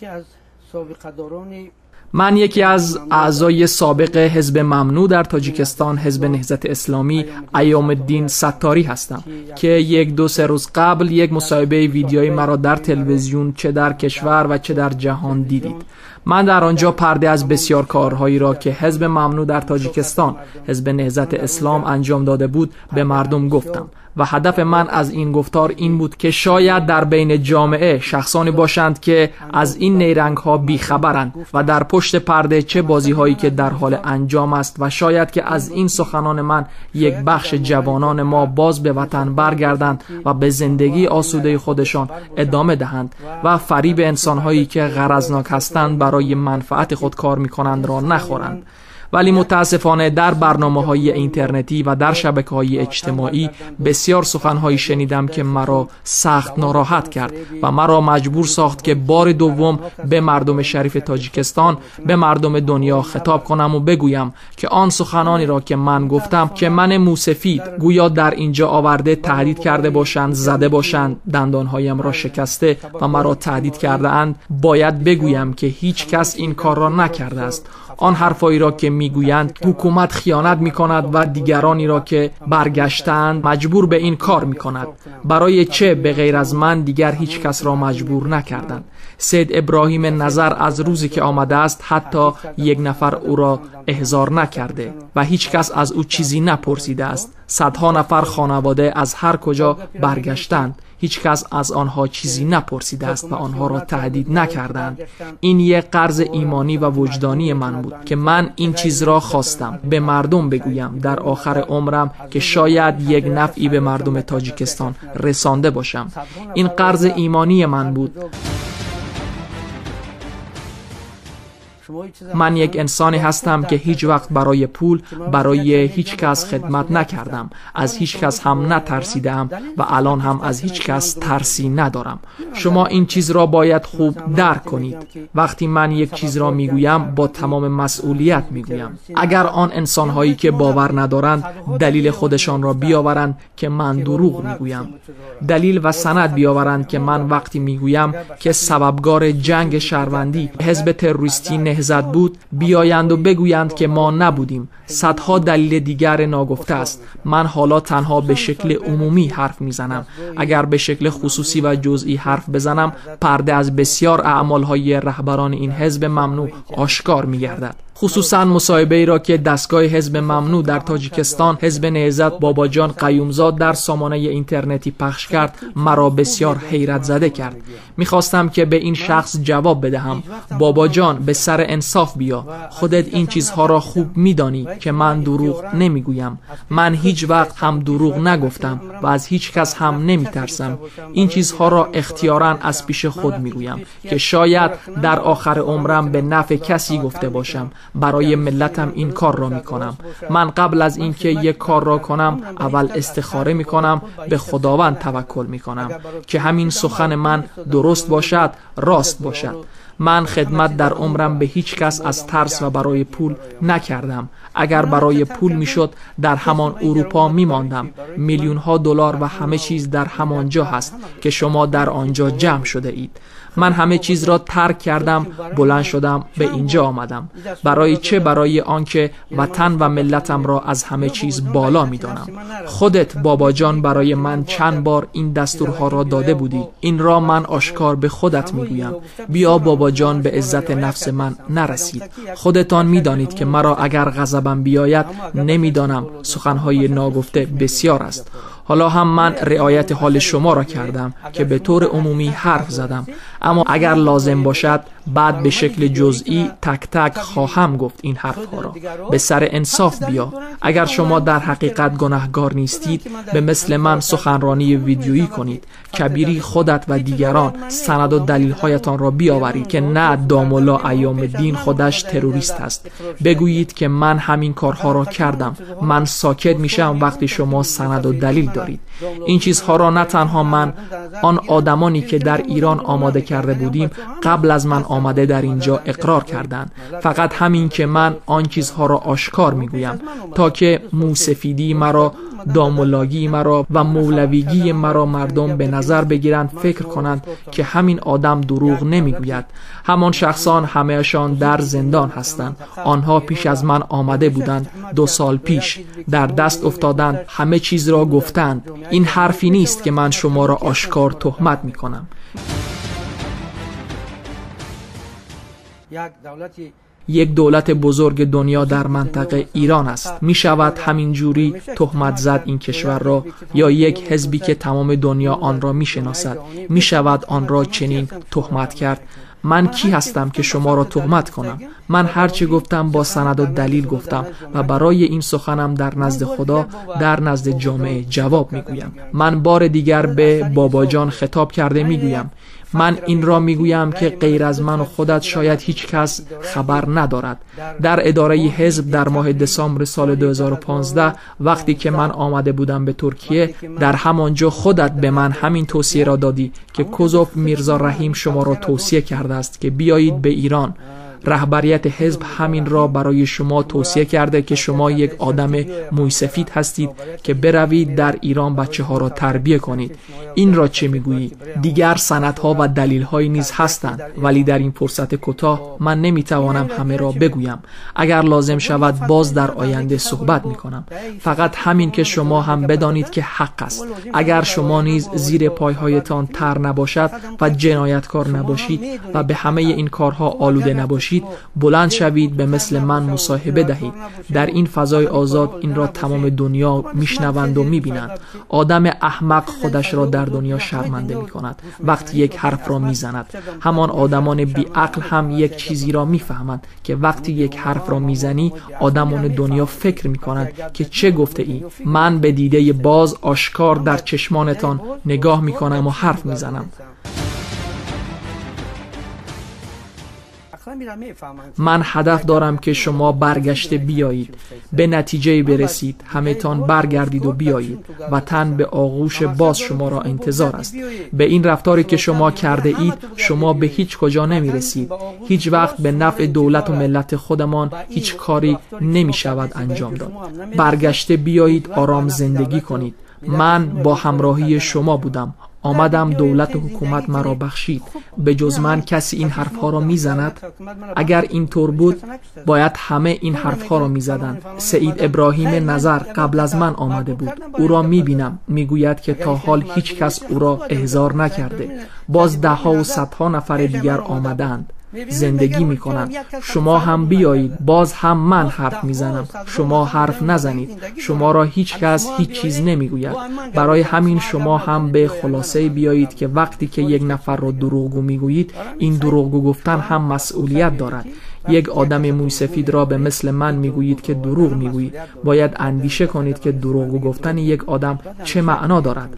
Яке аз собиқадорони من یکی از اعضای سابق حزب ممنوع در تاجیکستان، حزب نهضت اسلامی، ایام الدین ستاری هستم که 1 2 3 روز قبل یک مصاحبه ویدیویی مرا در تلویزیون چه در کشور و چه در جهان دیدید. من در آنجا پرده از بسیار کارهایی را که حزب ممنوع در تاجیکستان، حزب نهضت اسلام انجام داده بود به مردم گفتم و هدف من از این گفتار این بود که شاید در بین جامعه شخصانی باشند که از این نیرنگ ها بیخبرند و در پشت پرده چه بازی هایی که در حال انجام است و شاید که از این سخنان من یک بخش جوانان ما باز به وطن برگردند و به زندگی آسوده خودشان ادامه دهند و فریب انسانهایی که غرضناک هستند برای منفعت خود کار میکنند را نخورند. ولی متاسفانه در برنامه‌های اینترنتی و در شبکه‌های اجتماعی بسیار سخن‌هایی شنیدم که مرا سخت ناراحت کرد و مرا مجبور ساخت که بار دوم به مردم شریف تاجیکستان، به مردم دنیا خطاب کنم و بگویم که آن سخنانی را که من گفتم که من موسفید گویا در اینجا آورده تهدید کرده باشند، زده باشند، دندانهایم را شکسته و مرا تهدید کرده اند، باید بگویم که هیچ کس این کار را نکرده است. آن حرفایی را که میگویند حکومت خیانت میکند و دیگرانی را که برگشتند مجبور به این کار میکند، برای چه به غیر از من دیگر هیچ کس را مجبور نکردند؟ سید ابراهیم نظر از روزی که آمده است حتی یک نفر او را احضار نکرده و هیچ کس از او چیزی نپرسیده است. صدها نفر خانواده از هر کجا برگشتند، هیچ کس از آنها چیزی نپرسیده است و آنها را تهدید نکردند. این یک قرض ایمانی و وجدانی من بود که من این چیز را خواستم به مردم بگویم در آخر عمرم که شاید یک نفعی به مردم تاجیکستان رسانده باشم. این قرض ایمانی من بود. من یک انسانی هستم که هیچ وقت برای پول برای هیچ کس خدمت نکردم، از هیچ کس هم نترسیدم و الان هم از هیچ کس ترسی ندارم. شما این چیز را باید خوب درک کنید. وقتی من یک چیز را میگویم با تمام مسئولیت میگویم. اگر آن انسانهایی که باور ندارند دلیل خودشان را بیاورند که من دروغ میگویم، دلیل و سند بیاورند که من وقتی میگویم که سببگار جنگ شهروندی حزب تروریستی نهضت بود، بیایند و بگویند که ما نبودیم. صدها دلیل دیگر ناگفته است. من حالا تنها به شکل عمومی حرف میزنم. اگر به شکل خصوصی و جزئی حرف بزنم، پرده از بسیار اعمالهای رهبران این حزب ممنوع آشکار میگردد. خصوصا مصاحبه ای را که دستگاه حزب ممنوع در تاجیکستان، حزب نهضت باباجان قیومزاد در سامانه اینترنتی پخش کرد، مرا بسیار حیرت زده کرد. میخواستم که به این شخص جواب بدهم: باباجان به سر انصاف بیا، خودت این چیزها را خوب میدانی که من دروغ نمیگویم. من هیچ وقت هم دروغ نگفتم و از هیچ کس هم نمیترسم. این چیزها را اختیاراً از پیش خود میگویم که شاید در آخر عمرم به نفع کسی گفته باشم. برای ملتم این کار را میکنم. من قبل از اینکه یک کار را کنم اول استخاره میکنم، به خداوند توکل میکنم که همین سخن من درست باشد، راست باشد. من خدمت در عمرم به هیچ کس از ترس و برای پول نکردم. اگر برای پول میشد در همان اروپا میماندم. میلیون ها دلار و همه چیز در همان جا هست که شما در آنجا جمع شده اید. من همه چیز را ترک کردم، بلند شدم، به اینجا آمدم. برای چه؟ برای آنکه وطن و ملتم را از همه چیز بالا میدانم. خودت بابا جان برای من چند بار این دستورها را داده بودی. این را من آشکار به خودت میگویم. بیا بابا جان، به عزت نفس من نرسید. خودتان میدانید که مرا اگر غضبم بیاید نمیدانم، سخنهای ناگفته بسیار است. حالا هم من رعایت حال شما را کردم که به طور عمومی حرف زدم، اما اگر لازم باشد بعد به شکل جزئی تک تک خواهم گفت این حرفها را. به سر انصاف بیا. اگر شما در حقیقت گناهگار نیستید، به مثل من سخنرانی ویدیویی کنید. کبیری خودت و دیگران سند و دلیلهایتان را بیاورید که نه داملا ایام الدین خودش تروریست است. بگویید که من همین کارها را کردم. من ساکت میشم وقتی شما سند و دلیل دارید. این چیزها را نه تنها من، آن آدمانی که در ایران آماده کرده بودیم قبل از من آمده در اینجا اقرار کردند. فقط همین که من آن چیزها را آشکار میگویم تا که موسفیدی مرا داملاگی مرا و مولویگی مرا مردم به نظر بگیرند، فکر کنند که همین آدم دروغ نمیگوید. همان شخصان همه‌شان در زندان هستند. آنها پیش از من آمده بودند، 2 سال پیش در دست افتادند، همه چیز را گفتند. این حرفی نیست که من شما را آشکار تهمت میکنم. یک دولت بزرگ دنیا در منطقه ایران است. می شود همین جوری تهمت زد این کشور را، یا یک حزبی که تمام دنیا آن را می شناسد، می شود آن را چنین تهمت کرد. من کی هستم که شما را تهمت کنم؟ من هرچه گفتم با سند و دلیل گفتم و برای این سخنم در نزد خدا، در نزد جامعه جواب میگویم. من بار دیگر به باباجان خطاب کرده میگویم، من این را میگویم که غیر از من و خودت شاید هیچ کس خبر ندارد. در اداره حزب در ماه دسامبر سال 2015 وقتی که من آمده بودم به ترکیه، در همانجا خودت به من همین توصیه را دادی که کوزوف میرزا رحیم شما را توصیه کرده است که بیایید به ایران. رهبریت حزب همین را برای شما توصیه کرده که شما یک آدم موی سفید هستید که بروید در ایران بچه ها را تربیه کنید. این را چه میگویی؟ دیگر سندها و دلیل‌های نیز هستند، ولی در این فرصت کوتاه من نمیتوانم همه را بگویم. اگر لازم شود باز در آینده صحبت میکنم. فقط همین که شما هم بدانید که حق است. اگر شما نیز زیر پایهایتان تر نباشد و جنایتکار نباشید و به همه این کارها آلوده نباشید، بلند شوید به مثل من مصاحبه دهید. در این فضای آزاد این را تمام دنیا میشنوند و میبینند. آدم احمق خودش را در دنیا شرمنده میکند وقتی یک حرف را میزند. همان آدمان بی عقل هم یک چیزی را میفهمند که وقتی یک حرف را میزنی آدمان دنیا فکر میکنند که چه گفته ای. من به دیده باز آشکار در چشمانتان نگاه میکنم و حرف میزنم. من هدف دارم که شما برگشته بیایید، به نتیجه برسید، همه‌تان برگردید و بیایید. وطن به آغوش باز شما را انتظار است. به این رفتاری که شما کرده اید شما به هیچ کجا نمی رسید. هیچ وقت به نفع دولت و ملت خودمان هیچ کاری نمی شود انجام داد. برگشته بیایید، آرام زندگی کنید. من با همراهی شما بودم. آمدم، دولت و حکومت مرا بخشید. به جز من کسی این حرفها را میزند؟ اگر اینطور بود باید همه این حرفها را میزدند. سعید ابراهیم نظر قبل از من آمده بود. او را میبینم، میگوید که تا حال هیچ کس او را احضار نکرده. باز ده ها و صدها نفر دیگر آمدند، زندگی میکنند. شما هم بیایید، باز هم من حرف میزنم، شما حرف نزنید. شما را هیچ کس هیچ چیز نمیگوید. برای همین شما هم به خلاصه بیایید که وقتی که یک نفر را دروغگو میگویید، این دروغگو گفتن هم مسئولیت دارد. یک آدم موی سفید را به مثل من میگویید که دروغ میگویید. باید اندیشه کنید که دروغگو گفتن یک آدم چه معنا دارد.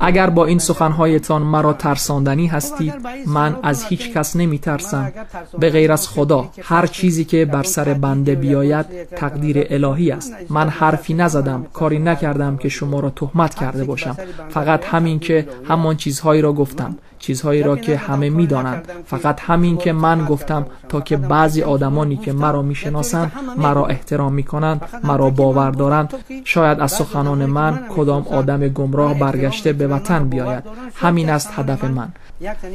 اگر با این سخنهایتان مرا ترساندنی هستید، من از هیچ کس نمی ترسم به غیر از خدا. هر چیزی که بر سر بنده بیاید تقدیر الهی است. من حرفی نزدم، کاری نکردم که شما را تهمت کرده باشم. فقط همین که همان چیزهایی را گفتم، چیزهایی را که همه میدانند. فقط همین که من گفتم تا که بعضی آدمانی که مرا میشناسند، مرا احترام میکنند، مرا باور دارند، شاید از سخنان من کدام آدم گمراه برگشته به وطن بیاید. همین است هدف من.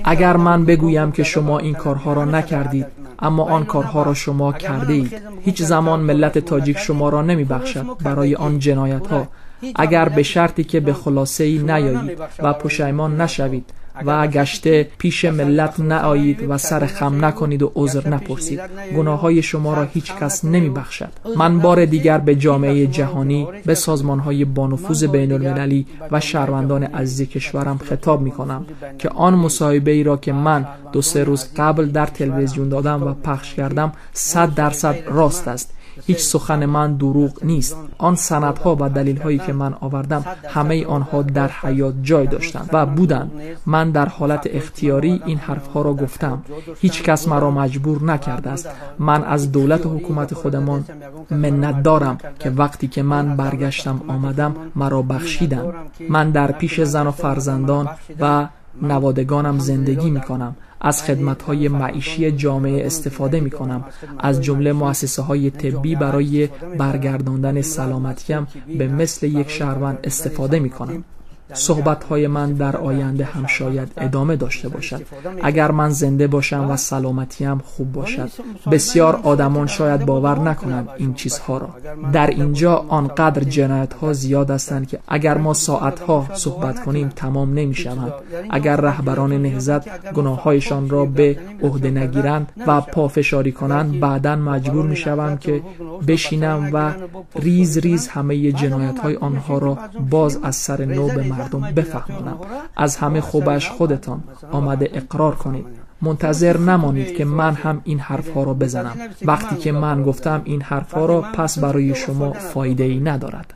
اگر من بگویم که شما این کارها را نکردید، اما آن کارها را شما کرده اید، هیچ زمان ملت تاجیک شما را نمیبخشد برای آن جنایت ها. اگر به شرطی که به خلاصه‌ای نیایید و پشیمان نشوید و گشته پیش ملت نآیید و سر خم نکنید و عذر نپرسید، گناه‌های شما را هیچ کس نمیبخشد. من بار دیگر به جامعه جهانی، به سازمان‌های بانفوذ بین‌المللی و شهروندان عزیز کشورم خطاب می‌کنم که آن مصاحبه‌ای را که من 2-3 روز قبل در تلویزیون دادم و پخش کردم 100% راست است. هیچ سخن من دروغ نیست. آن سندها و دلیل‌هایی که من آوردم همه آنها در حیات جای داشتند و بودند. من در حالت اختیاری این حرفها را گفتم. هیچ کس مرا مجبور نکرده است. من از دولت و حکومت خودمان منت دارم که وقتی که من برگشتم آمدم مرا بخشیدند. من در پیش زن و فرزندان و نوادگانم زندگی می‌کنم. از خدمت‌های معیشی جامعه استفاده می‌کنم، از جمله مؤسسه‌های طبی برای برگرداندن سلامتیم به مثل یک شهروند استفاده می‌کنم. صحبت‌های من در آینده هم شاید ادامه داشته باشد، اگر من زنده باشم و سلامتیم خوب باشد. بسیار آدمان شاید باور نکنند این چیزها را. در اینجا آنقدر جنایت‌ها زیاد هستند که اگر ما ساعت‌ها صحبت کنیم تمام نمی‌شوند. اگر رهبران نهضت گناه‌هایشان را به عهده نگیرند و پافشاری کنند، بعداً مجبور می‌شوم که بشینم و ریز ریز همه جنایت‌های آنها را باز از سر نو به مردم بفهمانم. از همه خوبش خودتان آمده اقرار کنید. منتظر نمانید که من هم این حرفها را بزنم. وقتی که من گفتم این حرفها را، پس برای شما فایده ای ندارد.